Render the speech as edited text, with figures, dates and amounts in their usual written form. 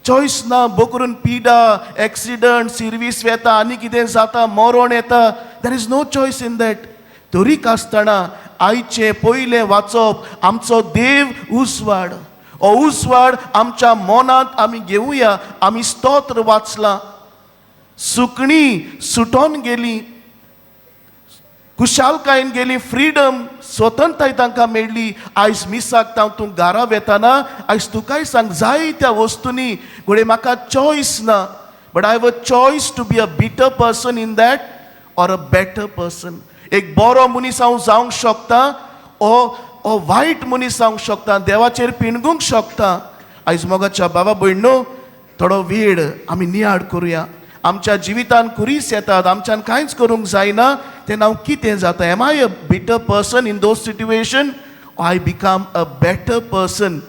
Choice ना. बोकरून पिडा, accident, सिर्वीस वेता आनी कितें जाता, मरण येता. There is no choice in that. तरीक आसतना आयचें पयलें वाचप, आमचो देव उजवाड, हो उजवाड आमच्या मनांत आमी घेवया. आमी स्तोत्र वाचलां, सुकणीं सुटोन गेलीं, खुशालकायेन गेली, फ्रिडम, स्वतंत्रताय तांकां मेळ्ळी. आयज मिसाक तांव तूं घरा वेताना, आयज तुकाय सांग, जायत्या वस्तूंनी घडये म्हाका चॉयस ना, but I have a choice to be a bitter person in that or a better person. एक बरो मनीस हांव जावंक शकता ओ ओ वायट मनीस जावंक शकता, देवाचेर पिणगूंक शकता. आयज मोगाच्या बाबा भयणो, थोडो वेळ आमी नियाळ करुया. आमच्या जिवितान खुरीस येतात, आमच्यान कांयच करूंक जायना, तेन्ना हांव कितें जाता? Am I a bitter person in those situation? I become a better person.